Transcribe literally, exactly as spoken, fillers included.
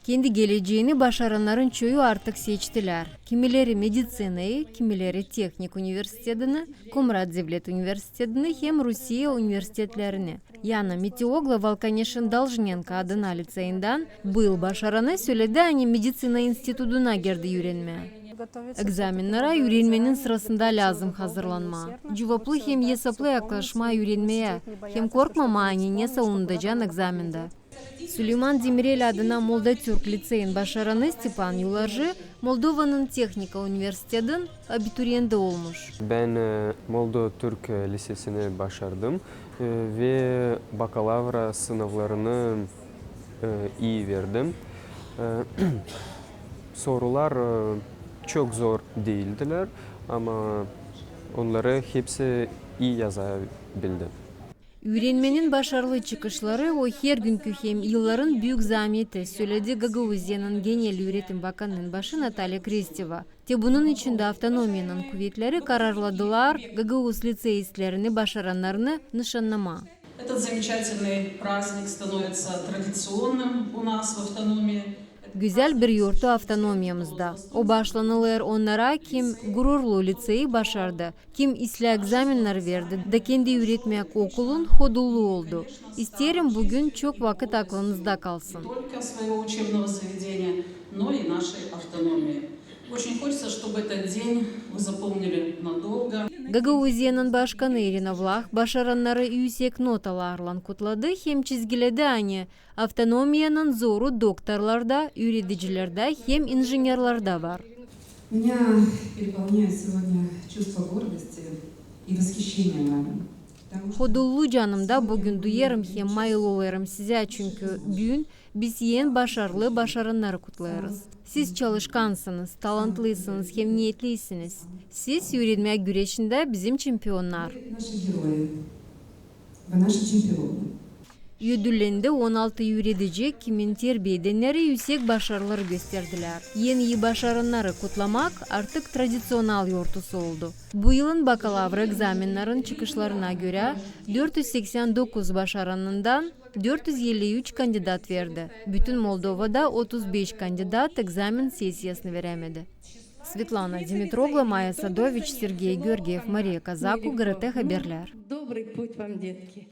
Kendi geleceeni başarannarın çoyu artık seçtilär. Kimileri mediţinayı, kimileri tehnik universitetini, Komrat devlet universitetini hem Rusiye universitetlerini. Yana Meteogla Volkaneşin Dolžnenko adına liţeyinden bu yıl başaranı söledi, ani mediţina institutuna girdi üürenmää. Egzamennara üürenmenin sırasında lääzım hazırlanmaa, cuvaplı hem esaplı yaklaşmaa üürenmeyä, hem korkmamaa, ani nesä unudacan egzamendä. Süleyman Demirel adına Molda Türk liţeyin başaranı Stepan Yularjı Moldovanın tehnika universitetin abiturienti olmuş. Ben e, Molda Türk e, lisesini başardım e, ve bakalavra sınavlarını e, ii verdim. E, sorular e, çok zor değildiler, ama onları hepsi ii yazabildim. Üürenmenin başarılı çıkışları o hergünkü hem yılların büük zaameti, söledi Gagauziyanın genel üüretim bakanının başı Natalya Kristeva. Te bunun için dä avtonomiyanın kuvetleri kararladılar gagauz liţeistlerini başarannarını nışannamaa. Этот замечательный праздник становится традиционным у нас в автономии. Gözäl bir yortu avtonomiyamızda. O başlanılêr onnara, kim gururlu liţeyi başardı, kim islää egzamennarı verdi da kendi üüretmäk okulun hodullu oldu. İsteerim, büün çok vakıt aklınızda kalsın. Только своего учебного заведения, но и нашей автономии. Очень хочется, чтобы этот день вы запомнили надолго. Gagauziyanın başkanı İrina Vlah başarannarı üüsek notalarlan kutladı hem çizgiledi, ani avtonomiyanın zoru doktorlarda, üüredicilerdä hem injenerlerdä var. Меня переполняет сегодня чувство гордости и восхищения вами. Потому что Hodullu canımda büün duyêrım hem mayıl olêrım sizä, çünkü büün biz en başarılı başarannarı kutlêêrız. Siz çalışkansınız, talantlısınız hem neetliysiniz. Siz üürenmäk güreşindä bizim çempionnar. Наши герои. Вы наши чемпионы. Ödüllendi on altı üüredici, kimin terbiedenneri üüsek başarıları gösterdilär. En ii başarannarı kutlamak artık tradiţional yortusu oldu. Bu yılın bakalavra egzamennarın çıkışlarına görä, dört üz seksän dokuz başaranından dört üz elli üç kandidat verdi. Bütün Moldovada otuz beş kandidat egzamen sesiyasını verämedi. Svetlana Dimitroglu, Maya Sadoviç, Sergey Georgiev, Mariya Kazaku, GRT Haberlär. Добрый путь вам, детки.